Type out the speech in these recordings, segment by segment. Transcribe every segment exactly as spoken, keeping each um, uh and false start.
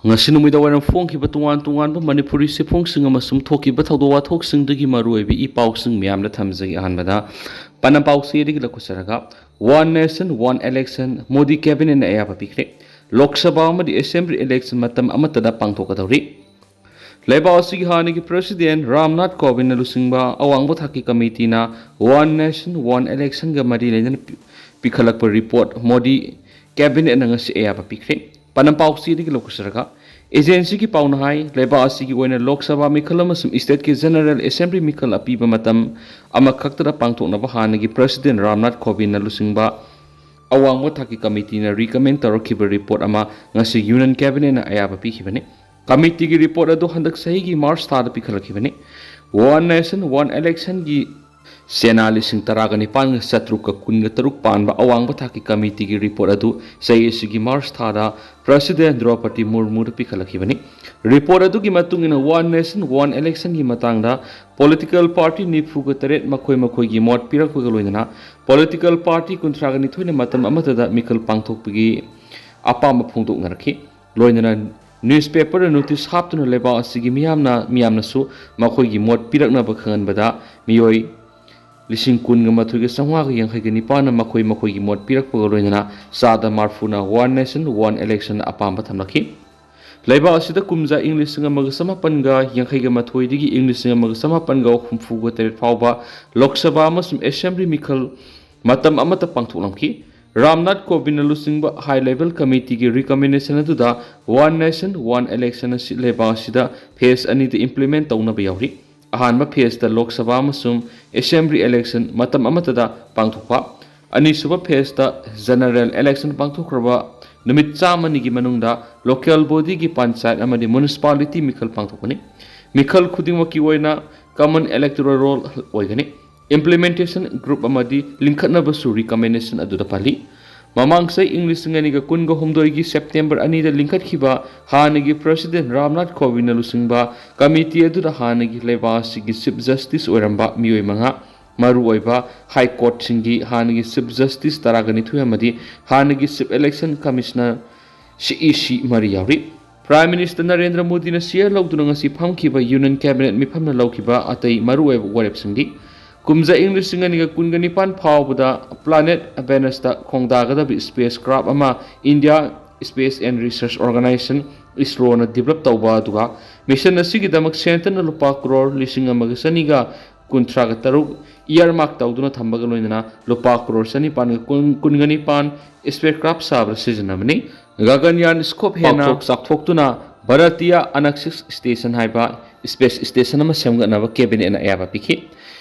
ꯉꯁꯤ ꯅꯨꯃꯤꯗꯥꯡ ꯋꯥꯏꯔꯝ ꯐꯣꯡꯈꯤꯕ ꯇꯣꯉꯥꯟ ꯇꯣꯉꯥꯟꯕ ꯃꯅꯤꯄꯨꯔꯤ ꯁꯤꯐꯣꯡꯁꯤꯡ ꯑꯃꯁꯨꯡ ꯊꯣꯛꯈꯤꯕ ꯊꯧꯗꯣꯛ ꯋꯥꯊꯣꯛꯁꯤꯡꯗꯒꯤ ꯃꯔꯨꯑꯣꯏꯕ ꯏ ꯄꯥꯎꯁꯤꯡ ꯃꯌꯥꯝꯗ ꯊꯝꯖꯒꯦ꯫ ꯑꯍꯥꯟꯕꯗ ꯄꯥꯟꯗꯝ ꯄꯥꯎꯆꯦꯗꯒꯤ ꯂꯧꯈꯠꯆꯔꯒ, One Nation One Election, Modi ꯀꯦꯕꯤꯅꯦꯠꯅ ꯑꯌꯥꯕ ꯄꯤꯈ꯭ꯔꯦ꯫ ꯂꯣꯛ ꯁꯚꯥ ꯑꯃꯗꯤ ꯑꯦꯁꯦꯝꯕ꯭ꯂꯤ ꯏꯂꯦꯛꯁꯟ ꯃꯇꯝ ꯑꯃꯠꯇꯗ ꯄꯥꯡꯊꯣꯛꯀꯗꯧꯔꯤ꯫ ꯂꯩꯕꯥꯛ ꯑꯁꯤꯒꯤ ꯍꯥꯟꯅꯒꯤ ꯄ꯭ꯔꯁꯤꯗꯦꯟ ꯔꯥꯝꯅꯥꯊ ꯀꯣꯕꯤꯟꯗꯅ ꯂꯨꯆꯤꯡꯕ ꯑꯋꯥꯡꯕ ꯊꯥꯛꯀꯤ ꯀꯃꯤꯇꯤꯅ One Nation One Election ꯒ ꯃꯔꯤ ꯂꯩꯅꯅ ꯄꯤ-, ꯄꯤꯈꯠꯂꯛꯄ ꯔꯤꯄꯣꯔꯠ ꯃꯣꯗꯤ ꯀꯦꯕꯤꯅꯦꯠꯅ ꯉꯁꯤ ꯑꯌꯥꯕ ꯄꯤꯈ꯭ꯔꯦ꯫ ꯄꯥꯟꯗꯝ ꯄꯥꯎꯆꯦꯗꯒꯤ ꯂꯧꯈꯠꯆꯔꯒ, ꯑꯦꯖꯦꯟꯁꯤꯒꯤ ꯄꯥꯎꯅ ꯍꯥꯏ, ꯂꯩꯕꯥꯛ ꯑꯁꯤꯒꯤ ꯑꯣꯏꯅ ꯂꯣꯛ ꯁꯚꯥ ꯃꯤꯈꯜ ꯑꯃꯁꯨꯡ ꯁ꯭ꯇꯦꯠꯀꯤ ꯖꯦꯅꯔꯦꯜ ꯑꯦꯁꯦꯝꯕ꯭ꯂꯤ ꯃꯤꯈꯜ ꯑꯄꯤꯕ ꯃꯇꯝ ꯑꯃꯈꯛꯇꯗ ꯄꯥꯡꯊꯣꯛꯅꯕ ꯍꯥꯟꯅꯒꯤ ꯄ꯭ꯔꯁꯤꯗꯦꯟ ꯔꯥꯝꯅꯥꯊ ꯀꯣꯕꯤꯟꯗꯅ ꯂꯨꯆꯤꯡꯕ ꯑꯋꯥꯡꯕ ꯊꯥꯛꯀꯤ ꯀꯃꯤꯇꯤꯅ ꯔꯤꯀꯃꯦꯟ ꯇꯧꯔꯛꯈꯤꯕ ꯔꯤꯄꯣꯔꯠ ꯑꯃ ꯉꯁꯤ ꯌꯨꯅꯤꯌꯟ ꯀꯦꯕꯤꯅꯦꯠꯅ ꯑꯌꯥꯕ ꯄꯤꯈꯤꯕꯅꯤ꯫ ꯀꯃꯤꯇꯤꯒꯤ ꯔꯤꯄꯣꯔꯠ ꯑꯗꯨ ꯍꯟꯗꯛ ꯆꯍꯤꯒꯤ ꯃꯥꯔꯆ ꯊꯥꯗ ꯄꯤꯈꯠꯂꯛꯈꯤꯕꯅꯤ꯫ One Nation One Election ꯒꯤ ꯁꯦꯅꯥ ꯂꯤꯁꯤꯡ ꯇꯔꯥꯒ ꯅꯤꯄꯥꯟꯒ ꯆꯥꯇ꯭ꯔꯨꯛꯀ ꯀꯨꯟꯒ ꯇꯔꯨꯛ ꯄꯥꯟꯕ ꯑꯋꯥꯡꯕ ꯊꯥꯛꯀꯤ ꯀꯃꯤꯇꯤꯒꯤ ꯔꯤꯄꯣꯔꯠ ꯑꯗꯨ ꯆꯍꯤ ꯑꯁꯤꯒꯤ ꯃꯥꯔꯆ ꯊꯥꯗ ꯄ꯭ꯔꯁꯤꯗꯦꯟ ꯗ꯭ꯔꯧꯄꯗꯤ ꯃꯨꯔꯃꯨꯗ ꯄꯤꯈꯠꯂꯛꯈꯤꯕꯅꯤ꯫ ꯔꯤꯄꯣꯔꯠ ꯑꯗꯨꯒꯤ ꯃꯇꯨꯡ ꯏꯟꯅ One Nation One Election ꯒꯤ ꯃꯇꯥꯡꯗ ꯄꯣꯂꯤꯇꯤꯀꯦꯜ ꯄꯥꯔꯇꯤ ꯅꯤꯐꯨꯒ ꯇꯔꯦꯠ ꯃꯈꯣꯏ ꯃꯈꯣꯏꯒꯤ ꯃꯣꯠ ꯄꯤꯔꯛꯄꯒ ꯂꯣꯏꯅꯅ ꯄꯣꯂꯤꯇꯤꯀꯦꯜ ꯄꯥꯔꯇꯤ ꯀꯨꯟꯊ꯭ꯔꯥꯒ ꯅꯤꯊꯣꯏꯅ ꯃꯇꯝ ꯑꯃꯠꯇꯗ ꯃꯤꯈꯜ ꯄꯥꯡꯊꯣꯛꯄꯒꯤ ꯑꯄꯥꯝꯕ ꯐꯣꯡꯗꯣꯛꯅꯔꯛꯈꯤ꯫ ꯂꯣꯏꯅꯅ ꯅ꯭ꯌꯨꯁꯄꯦꯄꯔꯗ ꯅꯣꯇꯤꯁ ꯍꯥꯞꯇꯨꯅ ꯂꯩꯕꯥꯛ ꯑꯁꯤꯒꯤ ꯃꯤꯌꯥꯝꯅ, ꯃꯤꯌꯥꯝꯅꯁꯨ ꯃꯈꯣꯏꯒꯤ ꯃꯣꯠ ꯄꯤꯔꯛꯅꯕ ꯈꯪꯍꯟꯕꯗ ꯃꯤꯑꯣꯏ ꯂꯤꯁꯤꯡ ꯀꯨꯟꯒ ꯃꯥꯊꯣꯏꯒ ꯆꯥꯝꯃꯉꯥꯒ ꯌꯥꯡꯈꯩꯒ ꯅꯤꯄꯥꯟꯅ ꯃꯈꯣꯏ ꯃꯈꯣꯏꯒꯤ ꯃꯣꯠ ꯄꯤꯔꯛꯄꯒ ꯂꯣꯏꯅꯅ ꯆꯥꯗ ꯃꯔꯐꯨꯅ One Nation One Election ꯑꯄꯥꯝꯕ ꯊꯝꯂꯛꯈꯤ꯫ ꯂꯩꯕꯥꯛ ꯑꯁꯤꯗ ꯀꯨꯝꯖꯥ ꯏꯪ ꯂꯤꯁꯤꯡ ꯑꯃꯒ ꯆꯥꯃꯥꯄꯟꯒ ꯌꯥꯡꯈꯩꯒ ꯃꯥꯊꯣꯏꯗꯒꯤ ꯏꯪ ꯂꯤꯁꯤꯡ ꯑꯃꯒ ꯆꯥꯃꯥꯄꯟꯒ ꯍꯨꯝꯐꯨꯒ ꯇꯔꯦꯠ ꯐꯥꯎꯕ ꯂꯣꯛ ꯁꯚꯥ ꯑꯃꯁꯨꯡ ꯑꯦꯁꯦꯝꯕ꯭ꯂꯤ ꯃꯤꯈꯜ ꯃꯇꯝ ꯑꯃꯠꯇ ꯄꯥꯡꯊꯣꯛꯂꯝꯈꯤ꯫ ꯔꯥꯝꯅꯥꯊ ꯀꯣꯕꯤꯟꯗꯅ ꯂꯨꯆꯤꯡꯕ ꯍꯥꯏ ꯂꯦꯚꯦꯜ ꯀꯃꯤꯇꯤꯒꯤ ꯔꯤꯀꯃꯦꯟꯗꯦꯁꯟ ꯑꯗꯨꯗ One Nation One Election ꯑꯁꯤ ꯂꯩꯕꯥꯛ ꯑꯁꯤꯗ ꯐꯦꯖ ꯑꯅꯤꯗ ꯏꯝꯄ꯭ꯂꯤꯃꯦꯟ ꯇꯧꯅꯕ ꯌꯥꯎꯔꯤ꯫ ꯑꯍꯥꯟꯕ ꯐꯦꯖꯇ ꯂꯣꯛ ꯁꯚꯥ ꯑꯃꯁꯨꯡ ꯑꯦꯁꯦꯝꯕ꯭ꯂꯤ ꯏꯂꯦꯛꯁꯟ ꯃꯇꯝ ꯑꯃꯠꯇꯗ ꯄꯥꯡꯊꯣꯛꯄ, ꯑꯅꯤꯁꯨꯕ ꯐꯦꯖꯇ ꯖꯦꯅꯔꯦꯜ ꯏꯂꯦꯛꯁꯟ ꯄꯥꯡꯊꯣꯛꯈ꯭ꯔꯕ ꯅꯨꯃꯤꯠ ꯆꯥꯝꯃꯅꯤꯒꯤ ꯃꯅꯨꯡꯗ ꯂꯣꯀꯦꯜ ꯕꯣꯗꯤꯒꯤ ꯄꯟꯆꯥꯌꯠ ꯑꯃꯗꯤ ꯃ꯭ꯌꯨꯅꯤꯁꯤꯄꯥꯂꯤꯇꯤ ꯃꯤꯈꯜ ꯄꯥꯡꯊꯣꯛꯀꯅꯤ꯫ ꯃꯤꯈꯜ ꯈꯨꯗꯤꯡꯃꯛꯀꯤ ꯑꯣꯏꯅ ꯀꯃꯟ ꯏꯂꯦꯛꯇꯣꯔꯦꯜ ꯔꯣꯜ ꯑꯣꯏꯒꯅꯤ꯫ ꯏꯝꯄ꯭ꯂꯤꯃꯦꯟꯇꯦꯁꯟ ꯒ꯭ꯔꯨꯞ ꯑꯃꯗꯤ ꯂꯤꯡꯈꯠꯅꯕꯁꯨ ꯔꯤꯀꯃꯦꯟꯗꯦꯁꯟ ꯑꯗꯨꯗ ꯄꯜꯂꯤ꯫ ꯃꯃꯥꯡ ꯆꯍꯤ ꯏꯪ ꯂꯤꯁꯤꯡ ꯑꯅꯤꯒ ꯀꯨꯟꯒ ꯍꯨꯝꯗꯣꯏꯒꯤ ꯁꯦꯞꯇꯦꯝꯕꯔ ꯑꯅꯤꯗ ꯂꯤꯡꯈꯠꯈꯤꯕ ꯍꯥꯟꯅꯒꯤ ꯄ꯭ꯔꯁꯤꯗꯦꯟ ꯔꯥꯝꯅꯥꯊ ꯀꯣꯕꯤꯟꯗꯅ ꯂꯨꯆꯤꯡꯕ ꯀꯃꯤꯇꯤ ꯑꯗꯨꯗ ꯍꯥꯟꯅꯒꯤ ꯂꯩꯕꯥꯛ ꯑꯁꯤꯒꯤ ꯆꯤꯐ ꯖꯁꯇꯤꯁ ꯑꯣꯏꯔꯝꯕ ꯃꯤꯑꯣꯏ ꯃꯉꯥ, ꯃꯔꯨꯑꯣꯏꯕ ꯍꯥꯏ ꯀꯣꯔꯠꯁꯤꯡꯒꯤ ꯍꯥꯟꯅꯒꯤ ꯆꯤꯐ ꯖꯁꯇꯤꯁ ꯇꯔꯥꯒ ꯅꯤꯊꯣꯏ ꯑꯃꯗꯤ ꯍꯥꯟꯅꯒꯤ ꯆꯤꯐ ꯏꯂꯦꯛꯁꯟ ꯀꯃꯤꯁꯅꯔ, ꯁꯤ ꯏ ꯁꯤ, ꯃꯔꯤ ꯌꯥꯎꯔꯤ꯫ Prime Minister ꯅꯔꯦꯟꯗ꯭ꯔ ꯃꯣꯗꯤꯅ ꯁꯤꯌꯔ ꯂꯧꯗꯨꯅ ꯉꯁꯤ ꯐꯝꯈꯤꯕ Union Cabinet ꯃꯤꯐꯝꯅ ꯂꯧꯈꯤꯕ ꯑꯇꯩ ꯃꯔꯨꯑꯣꯏꯕ ꯋꯥꯔꯦꯞꯁꯤꯡꯗꯤ: ꯀꯨꯝꯖꯥ ꯏꯪ ꯂꯤꯁꯤꯡ ꯑꯅꯤꯒ ꯀꯨꯟꯒ ꯅꯤꯄꯥꯟ ꯐꯥꯎꯕꯗ Planet Venusꯇ ꯈꯣꯡꯗꯥꯒꯗꯕ space craft ꯑꯃ India Space and Research Organization, ISROꯅ develop ꯇꯧꯕ, ꯑꯗꯨꯒ mission ꯑꯁꯤꯒꯤꯗꯃꯛ centreꯅ ꯂꯨꯄꯥ ꯀ꯭ꯔꯣꯔ ꯂꯤꯁꯤꯡ ꯑꯃꯒ ꯆꯅꯤꯒ ꯀꯨꯟꯊ꯭ꯔꯥꯒ ꯇꯔꯨꯛ earmark ꯇꯧꯗꯨꯅ ꯊꯝꯕꯒ ꯂꯣꯏꯅꯅ ꯂꯨꯄꯥ ꯀ꯭ꯔꯣꯔ ꯆꯅꯤꯄꯥꯟꯒ ꯀꯨꯟ, ꯀꯨꯟꯒ ꯅꯤꯄꯥꯟ space craft ꯁꯥꯕꯗ ꯁꯤꯖꯤꯟꯅꯕꯅꯤ꯫ Gaganyaan scope ꯍꯦꯟꯅ ꯄꯥꯛꯊꯣꯛ ꯆꯥꯎꯊꯣꯛꯇꯨꯅ Bharatiya Antariksh Station ꯍꯥꯏꯕ space station ꯑꯃ ꯁꯦꯝꯒꯠꯅꯕ Cabinetꯅ ꯑꯌꯥꯕ ꯄꯤꯈꯤ꯫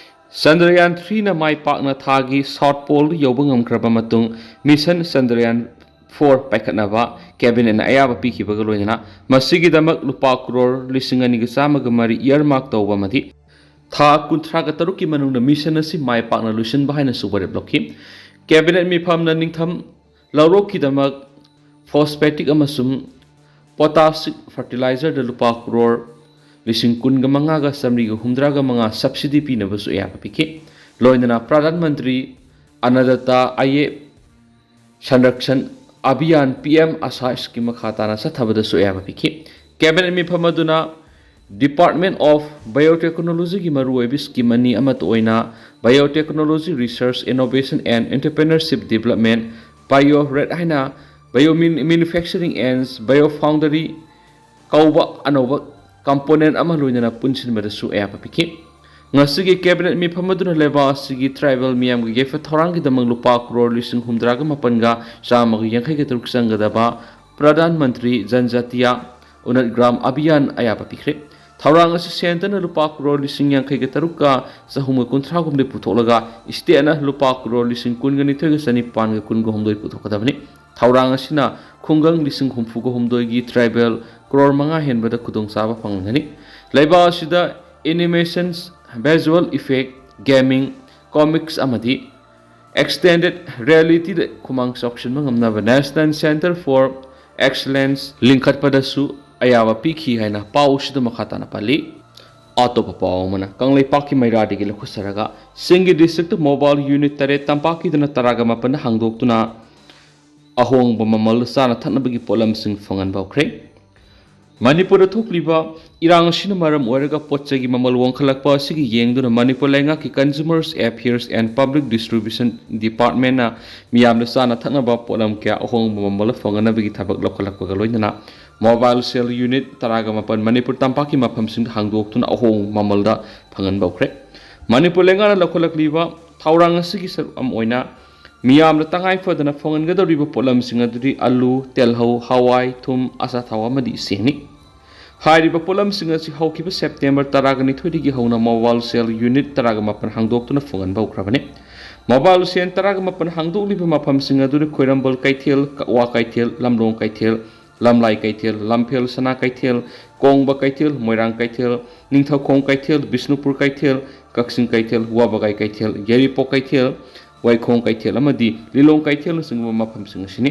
Chandrayaan threeꯅ ꯃꯥꯏ ꯄꯥꯛꯅ ꯊꯥꯒꯤ South Poleꯗ ꯌꯧꯕ ꯉꯝꯈ꯭ꯔꯕ ꯃꯇꯨꯡ, mission Chandrayaan four ꯄꯥꯏꯈꯠꯅꯕ Cabinetꯅ ꯑꯌꯥꯕ ꯄꯤꯈꯤꯕꯒ ꯂꯣꯏꯅꯅ ꯃꯁꯤꯒꯤꯗꯃꯛ ꯂꯨꯄꯥ ꯀ꯭ꯔꯣꯔ ꯂꯤꯁꯤꯡ ꯑꯅꯤꯒ ꯆꯥꯝꯃꯒ ꯃꯔꯤ earmark ꯇꯧꯕ ꯑꯃꯗꯤ ꯊꯥ ꯀꯨꯟꯊ꯭ꯔꯥꯒ ꯇꯔꯨꯛꯀꯤ ꯃꯅꯨꯡꯗ mission ꯑꯁꯤ ꯃꯥꯏ ꯄꯥꯛꯅ ꯂꯣꯏꯁꯤꯟꯕ ꯍꯥꯏꯅꯁꯨ ꯋꯥꯔꯦꯞ ꯂꯧꯈꯤ꯫ Cabinet ꯃꯤꯐꯝꯅ ꯅꯤꯡꯊꯝ ꯂꯧꯔꯣꯛꯀꯤꯗꯃꯛ phosphatic ꯑꯃꯁꯨꯡ potassic fertilizerꯗ ꯂꯨꯄꯥ ꯀ꯭ꯔꯣꯔ ꯂꯤꯁꯤꯡ ꯀꯨꯟꯒ ꯃꯉꯥꯒ ꯆꯥꯃꯔꯤꯒ ꯍꯨꯝꯗ꯭ꯔꯥꯒ ꯃꯉꯥ subsidy ꯄꯤꯅꯕꯁꯨ ꯑꯌꯥꯕ ꯄꯤꯈꯤ꯫ ꯂꯣꯏꯅꯅ Pradhan Mantri Annadata Aaya Sanrakshan Abhiyan, PM ASHA scheme ꯃꯈꯥ ꯇꯥꯅ ꯆꯠꯊꯕꯗꯁꯨ ꯑꯌꯥꯕ ꯄꯤꯈꯤ꯫ Cabinet ꯃꯤꯐꯝ ꯑꯗꯨꯅ Department of Biotechnologyꯒꯤ ꯃꯔꯨꯑꯣꯏꯕ scheme ꯑꯅꯤ, ꯑꯃꯠꯇ ꯑꯣꯏꯅ Biotechnology Research, Innovation and Entrepreneurship Development, BioRED ꯍꯥꯏꯅ Bio Manufacturing and BioFoundry ꯀꯧꯕ ꯑꯅꯧꯕ component ꯑꯃ ꯂꯣꯏꯅꯅ ꯄꯨꯟꯁꯤꯟꯕꯗꯁꯨ ꯑꯌꯥꯕ ꯄꯤꯈꯤ꯫ ꯉꯁꯤꯒꯤ Cabinet ꯃꯤꯐꯝ ꯑꯗꯨꯅ ꯂꯩꯕꯥꯛ ꯑꯁꯤꯒꯤ tribal ꯃꯤꯌꯥꯝꯒꯤ ꯌꯥꯏꯐ ꯊꯧꯔꯥꯡꯒꯤꯗꯃꯛ ꯂꯨꯄꯥ ꯀ꯭ꯔꯣꯔ ꯂꯤꯁꯤꯡ ꯍꯨꯝꯗ꯭ꯔꯥꯒ ꯃꯥꯄꯟꯒ ꯆꯥꯝꯃꯒ ꯌꯥꯡꯈꯩꯒ ꯇꯔꯨꯛ ꯆꯪꯒꯗꯕ Pradhan Mantri Janjatiya Unnati Gram Abhiyan ꯑꯌꯥꯕ ꯄꯤꯈ꯭ꯔꯦ꯫ ꯊꯧꯔꯥꯡ ꯑꯁꯤ centreꯅ ꯂꯨꯄꯥ ꯀ꯭ꯔꯣꯔ ꯂꯤꯁꯤꯡ ꯌꯥꯡꯈꯩꯒ ꯇꯔꯨꯛꯀ ꯆꯍꯨꯝꯒ ꯀꯨꯟꯊ꯭ꯔꯥ ꯍꯨꯝꯗꯣꯏ ꯄꯨꯊꯣꯛꯂꯒ stateꯅ ꯂꯨꯄꯥ ꯀ꯭ꯔꯣꯔ ꯂꯤꯁꯤꯡ ꯀꯨꯟꯒ ꯅꯤꯊꯣꯏꯒ ꯆꯅꯤꯄꯥꯟꯒ ꯀꯨꯟꯒ ꯍꯨꯝꯗꯣꯏ ꯄꯨꯊꯣꯛꯀꯗꯕꯅꯤ꯫ ꯊꯧꯔꯥꯡ ꯑꯁꯤꯅ ꯈꯨꯡꯒꯪ ꯂꯤꯁꯤꯡ ꯍꯨꯝꯐꯨꯒ ꯍꯨꯝꯗꯣꯏꯒꯤ tribal ꯀ꯭ꯔꯣꯔ ꯃꯉꯥ ꯍꯦꯟꯕꯗ ꯈꯨꯗꯣꯡꯆꯥꯕ ꯐꯪꯍꯟꯒꯅꯤ꯫ ꯂꯩꯕꯥꯛ ꯑꯁꯤꯗ animations, visual effect, gaming, comics ꯑꯃꯗꯤ extended realityꯗ ꯈꯨꯃꯥꯡ ꯆꯥꯎꯁꯤꯟꯕ ꯉꯝꯅꯕ National Centre for Excellence ꯂꯤꯡꯈꯠꯄꯗꯁꯨ ꯑꯌꯥꯕ ꯄꯤꯈꯤ ꯍꯥꯏꯅ ꯄꯥꯎ ꯑꯁꯤꯗ ꯃꯈꯥ ꯇꯥꯅ ꯄꯜꯂꯤ꯫ ꯑꯇꯣꯞꯄ ꯄꯥꯎ ꯑꯃꯅ, ꯀꯪꯂꯩꯄꯥꯛꯀꯤ ꯃꯩꯔꯥꯗꯒꯤ ꯂꯧꯈꯠꯆꯔꯒ ꯆꯤꯡꯒꯤ districtꯇ mobile unit ꯇꯔꯦꯠ, ꯇꯝꯄꯥꯛꯀꯤꯗꯅ ꯇꯔꯥꯒ ꯃꯥꯄꯟꯗ ꯍꯥꯡꯗꯣꯛꯇꯨꯅ ꯑꯍꯣꯡꯕ ꯃꯃꯜꯗ ꯆꯥꯅ ꯊꯛꯅꯕꯒꯤ ꯄꯣꯠꯂꯝꯁꯤꯡ ꯐꯪꯍꯟꯕ ꯍꯧꯈ꯭ꯔꯦ꯫ ꯃꯅꯤꯄꯨꯔꯗ ꯊꯣꯛꯂꯤꯕ ꯏꯔꯥꯡ ꯑꯁꯤꯅ ꯃꯔꯝ ꯑꯣꯏꯔꯒ ꯄꯣꯠ ꯆꯩꯒꯤ ꯃꯃꯜ ꯋꯥꯡꯈꯠꯂꯛꯄ ꯑꯁꯤꯒꯤ ꯌꯦꯡꯗꯨꯅ ꯃꯅꯤꯄꯨꯔ ꯂꯩꯉꯥꯛꯀꯤ Consumers Affairs and Public Distribution Department ꯅ ꯃꯤꯌꯥꯝꯗ ꯆꯥꯅ ꯊꯛꯅꯕ ꯄꯣꯠꯂꯝ ꯀꯌꯥ ꯑꯍꯣꯡꯕ ꯃꯃꯜꯗ ꯐꯪꯍꯟꯅꯕꯒꯤ ꯊꯕꯛ ꯂꯧꯈꯠꯂꯛꯄꯒ ꯂꯣꯏꯅꯅ mobile cell unit ꯇꯔꯥꯒ ꯃꯥꯄꯟ ꯃꯅꯤꯄꯨꯔ ꯇꯝꯄꯥꯛꯀꯤ ꯃꯐꯝꯁꯤꯡꯗ ꯍꯥꯡꯗꯣꯛꯇꯨꯅ ꯑꯍꯣꯡꯕ ꯃꯃꯜꯗ ꯐꯪꯍꯟꯕ ꯍꯧꯈ꯭ꯔꯦ꯫ ꯃꯅꯤꯄꯨꯔ ꯂꯩꯉꯥꯛꯅ ꯂꯧꯈꯠꯂꯛꯂꯤꯕ ꯊꯧꯔꯥꯡ ꯑꯁꯤꯒꯤ ꯁꯔꯨꯛ ꯑꯃ ꯑꯣꯏꯅ ꯃꯤꯌꯥꯝꯅ ꯇꯉꯥꯏ ꯐꯗꯅ ꯐꯪꯍꯟꯒꯗꯧꯔꯤꯕ ꯄꯣꯠꯂꯝꯁꯤꯡ ꯑꯗꯨꯗꯤ ꯑꯂꯨ, ꯇꯦꯜꯍꯧ, ꯍꯋꯥꯏ, ꯊꯨꯝ, ꯑꯆꯥꯊꯥꯎ ꯑꯃꯗꯤ ꯆꯦꯡꯅꯤ꯫ ꯍꯥꯏꯔꯤꯕ ꯄꯣꯠꯂꯝꯁꯤꯡ ꯑꯁꯤ ꯍꯧꯈꯤꯕ September ꯇꯔꯥꯒ ꯅꯤꯊꯣꯏꯗꯒꯤ ꯍꯧꯅ mobile cell unit ꯇꯔꯥꯒ ꯃꯥꯄꯟ ꯍꯥꯡꯗꯣꯛꯇꯨꯅ ꯐꯪꯍꯟꯕ ꯍꯧꯈ꯭ꯔꯕꯅꯤ꯫ Mobile cell ꯇꯔꯥꯒ ꯃꯥꯄꯟ ꯍꯥꯡꯗꯣꯛꯂꯤꯕ ꯃꯐꯝꯁꯤꯡ ꯑꯗꯨꯗꯤ ꯈ꯭ꯋꯥꯏꯔꯝꯕꯟ ꯀꯩꯊꯦꯜ, ꯀꯛꯋꯥ ꯀꯩꯊꯦꯜ, ꯂꯝꯂꯣꯡ ꯀꯩꯊꯦꯜ, ꯂꯝꯂꯥꯏ ꯀꯩꯊꯦꯜ, ꯂꯝꯐꯦꯜ ꯁꯅꯥ ꯀꯩꯊꯦꯜ, ꯀꯣꯡꯕ ꯀꯩꯊꯦꯜ, ꯃꯣꯏꯔꯥꯡ ꯀꯩꯊꯦꯜ, ꯅꯤꯡꯊꯧꯈꯣꯡ ꯀꯩꯊꯦꯜ, ꯕꯤꯁꯅꯨꯄꯨꯔ ꯀꯩꯊꯦꯜ, ꯀꯛꯆꯤꯡ ꯀꯩꯊꯦꯜ, ꯋꯥꯕꯒꯥꯏ ꯀꯩꯊꯦꯜ, ꯌꯥꯏꯔꯤꯄꯣꯛ ꯀꯩꯊꯦꯜ, ꯋꯥꯏꯈꯣꯡ ꯀꯩꯊꯦꯜ ꯑꯃꯗꯤ ꯂꯤꯂꯣꯡ ꯀꯩꯊꯦꯜꯅꯆꯤꯡꯕ ꯃꯐꯝꯁꯤꯡ ꯑꯁꯤꯅꯤ꯫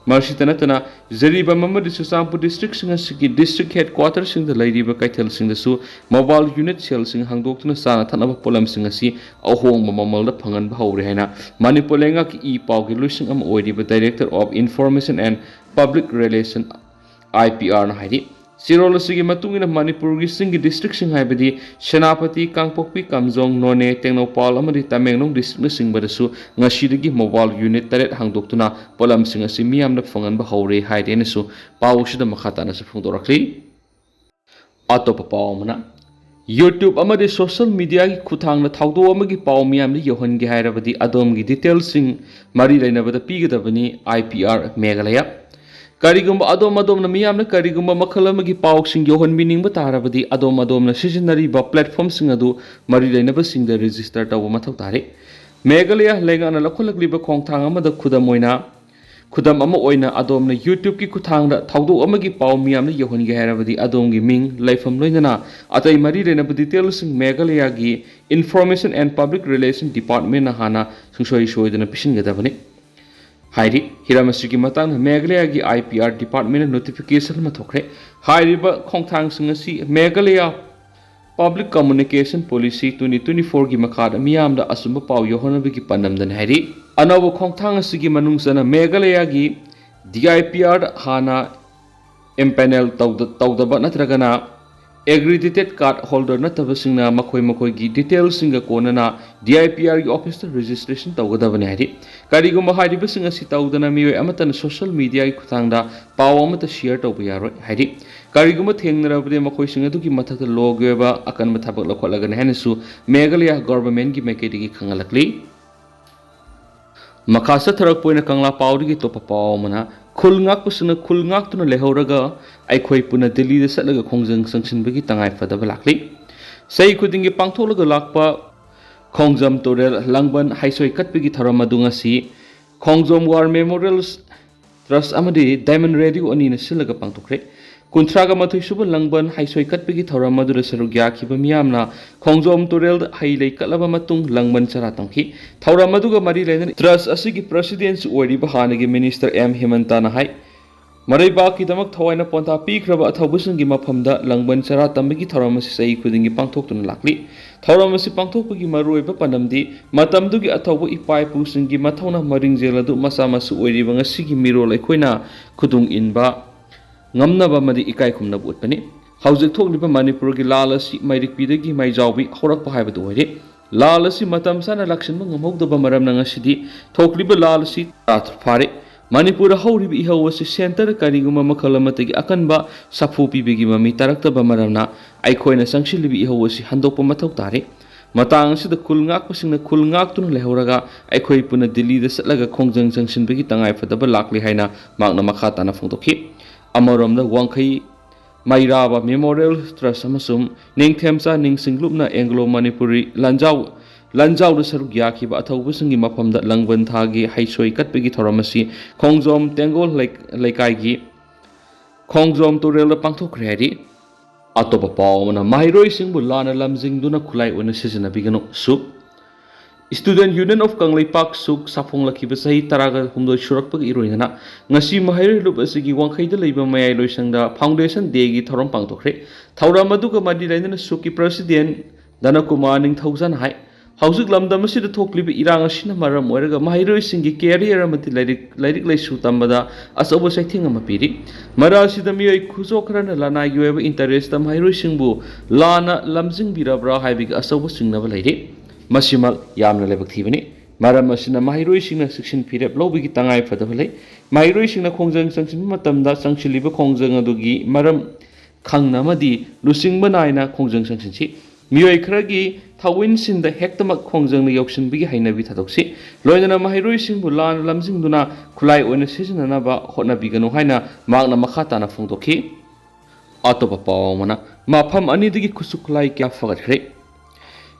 ꯃꯁꯤꯇ ꯅꯠꯇꯅ ꯖꯤꯔꯤꯕꯥꯝ ꯑꯃꯗꯤ ꯆꯨꯔꯆꯥꯟꯄꯨꯔ districtꯁꯤꯡ ꯑꯁꯤꯒꯤ district headquarterꯁꯤꯡꯗ ꯂꯩꯔꯤꯕ ꯀꯩꯊꯦꯜꯁꯤꯡꯗꯁꯨ mobile unit cellꯁꯤꯡ ꯍꯥꯡꯗꯣꯛꯇꯨꯅ ꯆꯥꯅ ꯊꯛꯅꯕ ꯄꯣꯠꯂꯝꯁꯤꯡ ꯑꯁꯤ ꯑꯍꯣꯡꯕ ꯃꯃꯜꯗ ꯐꯪꯍꯟꯕ ꯍꯧꯔꯦ ꯍꯥꯏꯅ ꯃꯅꯤꯄꯨꯔ ꯂꯩꯉꯥꯛꯀꯤ ꯏ ꯄꯥꯎꯒꯤ ꯂꯣꯏꯁꯪ ꯑꯃ ꯑꯣꯏꯔꯤꯕ Director of Information and Public Relation, IPRꯅ ꯍꯥꯏꯔꯤ꯫ ꯆꯦꯔꯣꯜ ꯑꯁꯤꯒꯤ ꯃꯇꯨꯡ ꯏꯟꯅ ꯃꯅꯤꯄꯨꯔꯒꯤ ꯆꯤꯡꯒꯤ districtꯁꯤꯡ ꯍꯥꯏꯕꯗꯤ ꯁꯦꯅꯥꯄꯇꯤ, ꯀꯥꯡꯄꯣꯛꯄꯤ, ꯀꯥꯝꯖꯣꯡ, ꯅꯣꯅꯦ, ꯇꯦꯡꯅꯧꯄꯥꯜ ꯑꯃꯗꯤ ꯇꯃꯦꯡꯂꯣꯡ districtꯅꯆꯤꯡꯕꯗꯁꯨ ꯉꯁꯤꯗꯒꯤ mobile unit ꯇꯔꯦꯠ ꯍꯥꯡꯗꯣꯛꯇꯨꯅ ꯄꯣꯠꯂꯝꯁꯤꯡ ꯑꯁꯤ ꯃꯤꯌꯥꯝꯗ ꯐꯪꯍꯟꯕ ꯍꯧꯔꯦ ꯍꯥꯏꯔꯦꯅꯁꯨ ꯄꯥꯎ ꯑꯁꯤꯗ ꯃꯈꯥ ꯇꯥꯅꯁꯨ ꯐꯣꯡꯗꯣꯔꯛꯂꯤ꯫ ꯑꯇꯣꯞꯄ ꯄꯥꯎ ꯑꯃꯅ, YouTube ꯑꯃꯗꯤ social mediaꯒꯤ ꯈꯨꯠꯊꯥꯡꯗ ꯊꯧꯗꯣꯛ ꯑꯃꯒꯤ ꯄꯥꯎ ꯃꯤꯌꯥꯝꯗ ꯌꯧꯍꯟꯒꯦ ꯍꯥꯏꯔꯕꯗꯤ ꯑꯗꯣꯝꯒꯤ detailꯁꯤꯡ ꯃꯔꯤ ꯂꯩꯅꯕꯗ ꯄꯤꯒꯗꯕꯅꯤ, IPR ꯃꯦꯘꯥꯂꯌꯥ꯫ ꯀꯔꯤꯒꯨꯝꯕ ꯑꯗꯣꯝ ꯑꯗꯣꯝꯅ ꯃꯤꯌꯥꯝꯅ ꯀꯔꯤꯒꯨꯝꯕ ꯃꯈꯜ ꯑꯃꯒꯤ ꯄꯥꯎꯁꯤꯡ ꯌꯧꯍꯟꯕꯤꯅꯤꯡꯕ ꯇꯥꯔꯕꯗꯤ ꯑꯗꯣꯝ ꯑꯗꯣꯝꯅ ꯁꯤꯖꯤꯟꯅꯔꯤꯕ platformꯁꯤꯡ ꯑꯗꯨ ꯃꯔꯤ ꯂꯩꯅꯕꯁꯤꯡꯗ register ꯇꯧꯕ ꯃꯊꯧ ꯇꯥꯔꯤ꯫ ꯃꯦꯘꯥꯂꯌꯥ ꯂꯩꯉꯥꯛꯅ ꯂꯧꯈꯠꯂꯛꯂꯤꯕ ꯈꯣꯡꯊꯥꯡ ꯑꯃꯗ ꯈꯨꯗꯝ ꯑꯣꯏꯅ, ꯈꯨꯗꯝ ꯑꯃ ꯑꯣꯏꯅ, ꯑꯗꯣꯝꯅ YouTubeꯀꯤ ꯈꯨꯠꯊꯥꯡꯗ ꯊꯧꯗꯣꯛ ꯑꯃꯒꯤ ꯄꯥꯎ ꯃꯤꯌꯥꯝꯅ ꯌꯧꯍꯟꯒꯦ ꯍꯥꯏꯔꯕꯗꯤ ꯑꯗꯣꯝꯒꯤ ꯃꯤꯡ, ꯂꯩꯐꯝ, ꯂꯣꯏꯅꯅ ꯑꯇꯩ ꯃꯔꯤ ꯂꯩꯅꯕ detailꯁꯤꯡ ꯃꯦꯘꯥꯂꯌꯥꯒꯤ Information and Public Relation Departmentꯅ ꯍꯥꯟꯅ ꯁꯨꯡꯁꯣꯏ ꯁꯣꯏꯗꯅ ꯄꯤꯁꯤꯟꯒꯗꯕꯅꯤ꯫ ꯍꯥꯏꯔꯤ꯫ ꯍꯤꯔꯝ ꯑꯁꯤꯒꯤ ꯃꯇꯥꯡꯗ ꯃꯦꯘꯥꯂꯌꯥꯒꯤ IPR departmentꯅ notification ꯑꯃ ꯊꯣꯛꯈ꯭ꯔꯦ꯫ ꯍꯥꯏꯔꯤꯕ ꯈꯣꯡꯊꯥꯡꯁꯤꯡ ꯑꯁꯤ Meghalaya Public Communication Policy twenty twenty-fourꯒꯤ ꯃꯈꯥꯗ ꯃꯤꯌꯥꯝꯗ ꯑꯆꯨꯝꯕ ꯄꯥꯎ ꯌꯧꯍꯟꯅꯕꯒꯤ ꯄꯥꯟꯗꯝꯗꯅꯤ ꯍꯥꯏꯔꯤ꯫ ꯑꯅꯧꯕ ꯈꯣꯡꯊꯥꯡ ꯑꯁꯤꯒꯤ ꯃꯅꯨꯡ ꯆꯟꯅ ꯃꯦꯘꯥꯂꯌꯥꯒꯤ DIPR ꯍꯥꯟꯅ ꯑꯦꯝꯄꯦꯅꯦꯜ ꯇꯧꯗꯕ ꯅꯠꯇ꯭ꯔꯒꯅ ꯑꯦꯒ꯭ꯔꯤꯗꯤꯇꯦꯠ ꯀꯥꯔꯗ ꯍꯣꯜꯗꯔ ꯅꯠꯇꯕꯁꯤꯡꯅ ꯃꯈꯣꯏ ꯃꯈꯣꯏꯒꯤ ꯗꯤꯇꯦꯜꯁꯤꯡꯒ ꯀꯣꯟꯅꯅ ꯗꯤ ꯑꯥꯏ ꯄꯤ ꯑꯥꯔꯒꯤ ꯑꯣꯐꯤꯁꯇ ꯔꯦꯖꯤꯁꯇ꯭ꯔꯦꯁꯟ ꯇꯧꯒꯗꯕꯅꯤ ꯍꯥꯏꯔꯤ꯫ ꯀꯔꯤꯒꯨꯝꯕ ꯍꯥꯏꯔꯤꯕꯁꯤꯡ ꯑꯁꯤ ꯇꯧꯗꯅ ꯃꯤꯑꯣꯏ ꯑꯃꯠꯇꯅ ꯁꯣꯁꯤꯌꯦꯜ ꯃꯤꯗꯤꯌꯥꯒꯤ ꯈꯨꯠꯊꯥꯡꯗ ꯄꯥꯎ ꯑꯃꯠꯇ ꯁꯤꯌꯔ ꯇꯧꯕ ꯌꯥꯔꯣꯏ ꯍꯥꯏꯔꯤ꯫ ꯀꯔꯤꯒꯨꯝꯕ ꯊꯦꯡꯅꯔꯕꯗꯤ ꯃꯈꯣꯏꯁꯤꯡ ꯑꯗꯨꯒꯤ ꯃꯊꯛꯇ ꯂꯣꯒꯤ ꯑꯣꯏꯕ ꯑꯀꯟꯕ ꯊꯕꯛ ꯂꯧꯈꯠꯂꯒꯅꯤ ꯍꯥꯏꯅꯁꯨ ꯃꯦꯘꯥꯂꯌꯥ ꯒꯣꯚꯔꯟꯃꯦꯟꯠꯀꯤ ꯃꯥꯏꯀꯩꯗꯒꯤ ꯈꯪꯍꯜꯂꯛꯂꯤ꯫ ꯃꯈꯥ ꯆꯠꯊꯔꯛꯄ ꯑꯣꯏꯅ ꯀꯪꯂꯥ ꯄꯥꯎꯗꯒꯤ ꯑꯇꯣꯞꯄ ꯄꯥꯎ ꯑꯃꯅ, ꯈꯨꯜ ꯉꯥꯛꯄꯁꯤꯡꯅ ꯈꯨꯜ ꯉꯥꯛꯇꯨꯅ ꯂꯩꯍꯧꯔꯒ ꯑꯩꯈꯣꯏ ꯄꯨꯟꯅ ꯗꯤꯜꯂꯤꯗ ꯆꯠꯂꯒ ꯈꯣꯡꯖꯪ ꯆꯪꯁꯤꯟꯕꯒꯤ ꯇꯉꯥꯏ ꯐꯗꯕ ꯂꯥꯛꯂꯤ꯫ ꯆꯍꯤ ꯈꯨꯗꯤꯡꯒꯤ ꯄꯥꯡꯊꯣꯛꯂꯒ ꯂꯥꯛꯄ ꯈꯣꯡꯖꯣꯝ ꯇꯨꯔꯦꯜ ꯂꯥꯡꯕꯟ ꯍꯩꯁꯣꯏ ꯀꯠꯄꯒꯤ ꯊꯧꯔꯝ ꯑꯗꯨ ꯉꯁꯤ ꯈꯣꯡꯖꯣꯝ ꯋꯥꯔ ꯃꯦꯃꯣꯔꯤꯌꯦꯜ ꯇ꯭ꯔꯁ ꯑꯃꯗꯤ ꯗꯥꯏꯃꯟ ꯔꯦꯗꯤꯑꯣ ꯑꯅꯤꯅ ꯁꯤꯜꯂꯒ ꯄꯥꯡꯊꯣꯛꯈ꯭ꯔꯦ꯫ ꯀꯨꯟꯊ꯭ꯔꯥꯒ ꯃꯥꯊꯣꯏ ꯁꯨꯕ ꯂꯥꯡꯕꯟ ꯍꯩꯁꯣꯏ ꯀꯠꯄꯒꯤ ꯊꯧꯔꯝ ꯑꯗꯨꯗ ꯁꯔꯨꯛ ꯌꯥꯈꯤꯕ ꯃꯤꯌꯥꯝꯅ ꯈꯣꯡꯖꯣꯝ ꯇꯨꯔꯦꯜꯗ ꯍꯩ ꯂꯩ ꯀꯠꯂꯕ ꯃꯇꯨꯡ ꯂꯥꯡꯕꯟ ꯆꯔꯥ ꯇꯝꯈꯤ꯫ ꯊꯧꯔꯝ ꯑꯗꯨꯒ ꯃꯔꯤ ꯂꯩꯅꯅ ꯇ꯭ꯔꯁ ꯑꯁꯤꯒꯤ ꯄ꯭ꯔꯁꯤꯗꯦꯟꯠꯁꯨ ꯑꯣꯏꯔꯤꯕ ꯍꯥꯟꯅꯒꯤ ꯃꯤꯅꯤꯁꯇꯔ ꯑꯦꯝ ꯍꯦꯃꯟꯇꯅ ꯍꯥꯏ, ꯃꯔꯩꯕꯥꯛꯀꯤꯗꯃꯛ ꯊꯋꯥꯏꯅ ꯄꯣꯟꯊꯥ ꯄꯤꯈ꯭ꯔꯕ ꯑꯊꯧꯕꯁꯤꯡꯒꯤ ꯃꯐꯝꯗ ꯂꯥꯡꯕꯟ ꯆꯔꯥ ꯇꯝꯕꯒꯤ ꯊꯧꯔꯝ ꯑꯁꯤ ꯆꯍꯤ ꯈꯨꯗꯤꯡꯒꯤ ꯄꯥꯡꯊꯣꯛꯇꯨꯅ ꯂꯥꯛꯂꯤ꯫ ꯊꯧꯔꯝ ꯑꯁꯤ ꯄꯥꯡꯊꯣꯛꯄꯒꯤ ꯃꯔꯨꯑꯣꯏꯕ ꯄꯥꯟꯗꯝꯗꯤ ꯃꯇꯝꯗꯨꯒꯤ ꯑꯊꯧꯕ ꯏꯄꯥ ꯏꯄꯨꯁꯤꯡꯒꯤ ꯃꯊꯧꯅꯥ ꯃꯔꯤꯡꯖꯦꯜ ꯑꯗꯨ ꯃꯆꯥ ꯃꯁꯨ ꯑꯣꯏꯔꯤꯕ ꯉꯁꯤꯒꯤ ꯃꯤꯔꯣꯜ ꯑꯩꯈꯣꯏꯅ ꯈꯨꯗꯨꯡ ꯏꯟꯕ ꯉꯝꯅꯕ ꯑꯃꯗꯤ ꯏꯀꯥꯏ ꯈꯨꯝꯅꯕ ꯎꯠꯄꯅꯤ꯫ ꯍꯧꯖꯤꯛ ꯊꯣꯛꯂꯤꯕ ꯃꯅꯤꯄꯨꯔꯒꯤ ꯂꯥꯜ ꯑꯁꯤ ꯃꯩꯔꯤꯛꯄꯤꯗꯒꯤ ꯃꯩꯖꯥꯎꯕꯤ ꯍꯧꯔꯛꯄ ꯍꯥꯏꯕꯗꯨ ꯑꯣꯏꯔꯦ꯫ ꯂꯥꯜ ꯑꯁꯤ ꯃꯇꯝ ꯆꯥꯅ ꯂꯥꯛꯁꯤꯟꯕ ꯉꯝꯍꯧꯗꯕ ꯃꯔꯝꯅ ꯉꯁꯤꯗꯤ ꯊꯣꯛꯂꯤꯕ ꯂꯥꯜ ꯑꯁꯤ ꯇꯔꯥ ꯐꯥꯔꯦ꯫ ꯃꯅꯤꯄꯨꯔꯗ ꯍꯧꯔꯤꯕ ꯏꯍꯧ ꯑꯁꯤ ꯁꯦꯟꯇꯔ ꯀꯔꯤꯒꯨꯝꯕ ꯃꯈꯜ ꯑꯃꯠꯇꯒꯤ ꯑꯀꯟꯕ ꯁꯥꯐꯨ ꯄꯤꯕꯒꯤ ꯃꯃꯤ ꯇꯥꯔꯛꯇꯕ ꯃꯔꯝꯅ ꯑꯩꯈꯣꯏꯅ ꯆꯪꯁꯤꯜꯂꯤꯕ ꯏꯍꯧ ꯑꯁꯤ ꯍꯟꯗꯣꯛꯄ ꯃꯊꯧ ꯇꯥꯔꯦ꯫ ꯃꯇꯥꯡ ꯑꯁꯤꯗ ꯈꯨꯜ ꯉꯥꯛꯄꯁꯤꯡꯅ ꯈꯨꯜ ꯉꯥꯛꯇꯨꯅ ꯂꯩꯍꯧꯔꯒ ꯑꯩꯈꯣꯏ ꯄꯨꯟꯅ ꯗꯤꯜꯂꯤꯗ ꯆꯠꯂꯒ ꯈꯣꯡꯖꯪ ꯆꯪꯁꯤꯟꯕꯒꯤ ꯇꯉꯥꯏꯐꯗꯕ ꯂꯥꯛꯂꯦ ꯍꯥꯏꯅ ꯃꯍꯥꯛꯅ ꯃꯈꯥ ꯇꯥꯅ ꯐꯣꯡꯗꯣꯛꯈꯤ꯫ ꯑꯃꯔꯣꯝꯗ ꯋꯥꯡꯈꯩ ꯃꯩꯔꯥꯕ ꯃꯦꯃꯣꯔꯤꯌꯦꯜ ꯇ꯭ꯔꯁ ꯑꯃꯁꯨꯡ ꯅꯤꯡꯊꯦꯝꯆꯥ ꯅꯤꯡꯁꯤꯡꯂꯨꯞꯅ ꯑꯦꯡꯒ꯭ꯂꯣ ꯃꯅꯤꯄꯨꯔꯤ ꯂꯥꯟꯖꯥꯎ ꯂꯥꯟꯖꯥꯎꯗ ꯁꯔꯨꯛ ꯌꯥꯈꯤꯕ ꯑꯊꯧꯕꯁꯤꯡꯒꯤ ꯃꯐꯝꯗ ꯂꯥꯡꯕꯟ ꯊꯥꯒꯤ ꯍꯩꯁꯣꯏ ꯀꯠꯄꯒꯤ ꯊꯧꯔꯝ ꯑꯁꯤ ꯈꯣꯡꯖꯣꯝ ꯇꯦꯡꯒꯣꯜ ꯂꯩ-, ꯂꯩꯀꯥꯏꯒꯤ ꯈꯣꯡꯖꯣꯝ ꯇꯨꯔꯦꯜꯗ ꯄꯥꯡꯊꯣꯛꯈ꯭ꯔꯦ ꯍꯥꯏꯔꯤ꯫ ꯑꯇꯣꯞꯄ ꯄꯥꯎ ꯑꯃꯅ, ꯃꯍꯩꯔꯣꯏꯁꯤꯡꯕꯨ ꯂꯥꯟꯅ ꯂꯝꯖꯤꯡꯗꯨꯅ ꯈꯨꯠꯂꯥꯏ ꯑꯣꯏꯅ ꯁꯤꯖꯤꯟꯅꯕꯤꯒꯅꯨ, ꯁꯨꯛ꯫ Student Union of ꯀꯪꯂꯩꯄꯥꯛ, ꯁꯨꯛ, ꯁꯥꯐꯣꯡꯂꯛꯈꯤꯕ ꯆꯍꯤ ꯇꯔꯥꯒ ꯍꯨꯝꯗꯣꯏ ꯁꯨꯔꯛꯄꯒ ꯏꯔꯣꯏꯅꯅ ꯉꯁꯤ ꯃꯍꯩꯔꯣꯏ ꯂꯨꯞ ꯑꯁꯤꯒꯤ ꯋꯥꯡꯈꯩꯗ ꯂꯩꯕ ꯃꯌꯥꯏ ꯂꯣꯏꯁꯪꯗ Foundation Dayꯒꯤ ꯊꯧꯔꯝ ꯄꯥꯡꯊꯣꯛꯈ꯭ꯔꯦ꯫ ꯊꯧꯔꯝ ꯑꯗꯨꯒ ꯃꯔꯤ ꯂꯩꯅꯅ ꯁꯨꯛꯀꯤ President ꯙꯅꯀꯨꯃꯥꯔ ꯅꯤꯡꯊꯧꯖꯥꯅ ꯍꯥꯏ, ꯍꯧꯖꯤꯛ ꯂꯝꯗꯝ ꯑꯁꯤꯗ ꯊꯣꯛꯂꯤꯕ ꯏꯔꯥꯡ ꯑꯁꯤꯅ ꯃꯔꯝ ꯑꯣꯏꯔꯒ ꯃꯍꯩꯔꯣꯏꯁꯤꯡꯒꯤ career ꯑꯃꯗꯤ ꯂꯥꯏꯔꯤꯛ, ꯂꯥꯏꯔꯤꯛ ꯂꯥꯏꯁꯨ ꯇꯝꯕꯗ ꯑꯆꯧꯕ ꯆꯩꯊꯦꯡ ꯑꯃ ꯄꯤꯔꯤ꯫ ꯃꯔꯛ ꯑꯁꯤꯗ ꯃꯤꯑꯣꯏ ꯈꯨꯖꯣꯛ ꯈꯔꯅ ꯂꯅꯥꯏꯒꯤ ꯑꯣꯏꯕ interest ꯃꯍꯩꯔꯣꯏꯁꯤꯡꯕꯨ ꯂꯥꯟꯅ ꯂꯝꯖꯤꯡꯕꯤꯔꯕ꯭ꯔꯥ ꯍꯥꯏꯕꯒꯤ ꯑꯆꯧꯕ ꯆꯤꯡꯅꯕ ꯂꯩꯔꯤ꯫ ꯃꯁꯤꯃꯛ ꯌꯥꯝꯅ ꯂꯥꯏꯕꯛ ꯊꯤꯕꯅꯤ꯫ ꯃꯔꯝ ꯑꯁꯤꯅ ꯃꯍꯩꯔꯣꯏꯁꯤꯡꯅ ꯆꯦꯛꯁꯤꯟ ꯐꯤꯔꯦꯞ ꯂꯧꯕꯒꯤ ꯇꯉꯥꯏ ꯐꯗꯕ ꯂꯩ꯫ ꯃꯍꯩꯔꯣꯏꯁꯤꯡꯅ ꯈꯣꯡꯖꯪ ꯆꯪꯁꯤꯟꯕ ꯃꯇꯝꯗ ꯆꯪꯁꯤꯜꯂꯤꯕ ꯈꯣꯡꯖꯪ ꯑꯗꯨꯒꯤ ꯃꯔꯝ ꯈꯪꯅ ꯑꯃꯗꯤ ꯂꯨꯆꯤꯡꯕ ꯅꯥꯏꯅ ꯈꯣꯡꯖꯪ ꯆꯪꯁꯤꯟꯁꯤ꯫ ꯃꯤꯑꯣꯏ ꯈꯔꯒꯤ ꯊꯧꯑꯣꯏꯟꯁꯤꯟꯗ ꯍꯦꯛꯇꯃꯛ ꯈꯣꯡꯖꯪꯅ ꯌꯧꯁꯤꯟꯕꯒꯤ ꯍꯩꯅꯕꯤ ꯊꯥꯗꯣꯛꯁꯤ꯫ ꯂꯣꯏꯅꯅ ꯃꯍꯩꯔꯣꯏꯁꯤꯡꯕꯨ ꯂꯥꯟꯅ ꯂꯝꯖꯤꯡꯗꯨꯅ ꯈꯨꯠꯂꯥꯏ ꯑꯣꯏꯅ ꯁꯤꯖꯤꯟꯅꯅꯕ ꯍꯣꯠꯅꯕꯤꯒꯅꯨ ꯍꯥꯏꯅ ꯃꯍꯥꯛꯅ ꯃꯈꯥ ꯇꯥꯅ ꯐꯣꯡꯗꯣꯛꯈꯤ꯫ ꯑꯇꯣꯞꯄ ꯄꯥꯎ ꯑꯃꯅ, ꯃꯐꯝ ꯑꯅꯤꯗꯒꯤ ꯈꯨꯠꯁꯨ ꯈꯨꯠꯂꯥꯏ ꯀꯌꯥ ꯐꯒꯠꯈ꯭ꯔꯦ꯫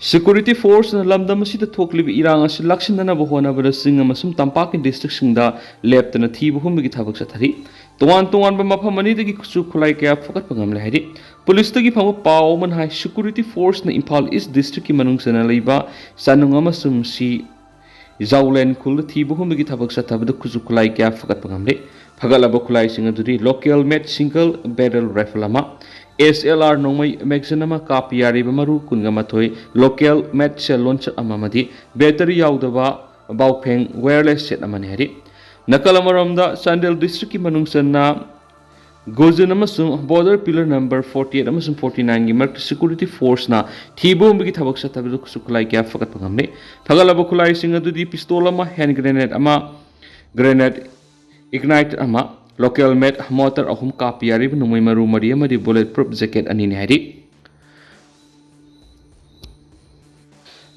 Security forceꯅ ꯂꯝꯗꯝ ꯑꯁꯤꯗ ꯊꯣꯛꯂꯤꯕ ꯏꯔꯥꯡ ꯑꯁꯤ ꯂꯥꯛꯁꯤꯟꯅꯅꯕ ꯍꯣꯠꯅꯕꯗ ꯆꯤꯡ ꯑꯃꯁꯨꯡ ꯇꯝꯄꯥꯛꯀꯤ districtꯁꯤꯡꯗ ꯂꯦꯞꯇꯅ ꯊꯤꯕ ꯍꯨꯝꯕꯒꯤ ꯊꯕꯛ ꯆꯠꯊꯔꯤ꯫ ꯇꯣꯉꯥꯟ ꯇꯣꯉꯥꯟꯕ ꯃꯐꯝ ꯑꯅꯤꯗꯒꯤ ꯈꯨꯠꯁꯨ ꯈꯨꯠꯂꯥꯏ ꯀꯌꯥ ꯐꯒꯠꯄ ꯉꯝꯂꯦ ꯍꯥꯏꯔꯤ꯫ ꯄꯨꯂꯤꯁꯇꯒꯤ ꯐꯪꯕ ꯄꯥꯎ ꯑꯃꯅ ꯍꯥꯏ, Security forceꯅ ꯏꯝꯐꯥꯜ East districtꯀꯤ ꯃꯅꯨꯡ ꯆꯟꯅ ꯂꯩꯕ ꯆꯥꯅꯨꯡ ꯑꯃꯁꯨꯡ ꯁꯤ ꯖꯥꯎꯂꯦꯟ ꯈꯨꯜꯗ ꯊꯤꯕ ꯍꯨꯝꯕꯒꯤ ꯊꯕꯛ ꯆꯠꯊꯕꯗ ꯈꯨꯠꯁꯨ ꯈꯨꯠꯂꯥꯏ ꯀꯌꯥ ꯐꯒꯠꯄ ꯉꯝꯂꯦ꯫ ꯐꯒꯠꯂꯕ ꯈꯨꯠꯂꯥꯏꯁꯤꯡ ꯑꯗꯨꯗꯤ local made single barrel rifle ꯑꯃ, S L R ꯅꯣꯡꯃꯩ magazine ꯑꯃ, ꯀꯥꯞꯄ ꯌꯥꯔꯤꯕ ꯃꯔꯨ ꯀꯨꯟꯒ ꯃꯥꯊꯣꯏ, local made shell launcher ꯑꯃ ꯑꯃꯗꯤ battery ꯌꯥꯎꯗꯕ ꯕꯥꯎꯐꯦꯡ wireless set ꯑꯃꯅꯤ ꯍꯥꯏꯔꯤ꯫ ꯅꯥꯀꯜ ꯑꯃꯔꯣꯝꯗ, ꯆꯥꯟꯗꯦꯜ districtꯀꯤ ꯃꯅꯨꯡ ꯆꯟꯅ ꯒꯣꯖꯟ ꯑꯃꯁꯨꯡ border pillar number forty eight ꯑꯃꯁꯨꯡ forty nineꯒꯤ ꯃꯔꯛꯇ Security forceꯅ ꯊꯤꯕ ꯍꯨꯝꯕꯒꯤ ꯊꯕꯛ ꯆꯠꯊꯕꯗ ꯈꯨꯠꯁꯨ ꯈꯨꯠꯂꯥꯏ ꯀꯌꯥ ꯐꯒꯠꯄ ꯉꯝꯂꯦ꯫ ꯐꯒꯠꯂꯕ ꯈꯨꯠꯂꯥꯏꯁꯤꯡ ꯑꯗꯨꯗꯤ pistol ꯑꯃ, hand grenade ꯑꯃ, grenade igniter ꯑꯃ, local made mortar ꯑꯍꯨꯝ, ꯀꯥꯞꯄ ꯌꯥꯔꯤꯕ ꯅꯣꯡꯃꯩ ꯃꯔꯨ ꯃꯔꯤ ꯑꯃꯗꯤ bullet proof jacket ꯑꯅꯤꯅꯤ ꯍꯥꯏꯔꯤ꯫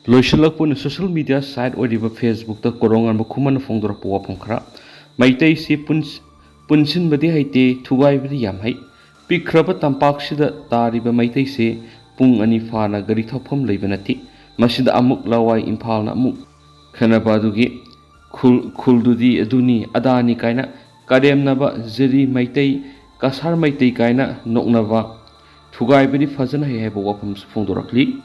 ꯂꯣꯏꯁꯤꯜꯂꯛꯄ ꯑꯣꯏꯅ social media site ꯑꯣꯏꯔꯤꯕ Facebookꯇ ꯀꯣꯔꯧꯉꯥꯟꯕ ꯈꯨꯃꯟꯅ ꯐꯣꯡꯗꯣꯔꯛꯄ ꯋꯥꯐꯝ ꯈꯔ꯫ ꯃꯩꯇꯩꯁꯤ ꯄꯨꯟ-, ꯄꯨꯟꯁꯤꯟꯕꯗꯤ ꯍꯩꯇꯦ, ꯊꯨꯒꯥꯏꯕꯗꯤ ꯌꯥꯝ ꯍꯩ꯫ ꯄꯤꯛꯈ꯭ꯔꯕ ꯇꯝꯄꯥꯛꯁꯤꯗ ꯇꯥꯔꯤꯕ ꯃꯩꯇꯩꯁꯦ ꯄꯨꯡ ꯑꯅꯤ ꯐꯥꯅ ꯒꯥꯔꯤ ꯊꯧꯐꯝ ꯂꯩꯕ ꯅꯠꯇꯦ꯫ ꯃꯁꯤꯗ ꯑꯃꯨꯛ ꯂꯋꯥꯏ ꯏꯝꯐꯥꯜꯅ ꯑꯃꯨꯛ ꯈꯦꯅꯕ ꯑꯗꯨꯒꯤ ꯈꯨꯜ, ꯈꯨꯜꯗꯨꯗꯤ ꯑꯗꯨꯅꯤ ꯑꯗꯥꯅꯤ ꯀꯥꯏꯅ ꯀꯔꯦꯝꯅꯕ, ꯖꯤꯔꯤ ꯃꯩꯇꯩ, ꯀꯁꯥꯔ ꯃꯩꯇꯩ ꯀꯥꯏꯅ ꯅꯣꯛꯅꯕ, ꯊꯨꯒꯥꯏꯕꯗꯤ ꯐꯖꯅ ꯍꯩ ꯍꯥꯏꯕ ꯋꯥꯐꯝꯁꯨ ꯐꯣꯡꯗꯣꯔꯛꯂꯤ꯫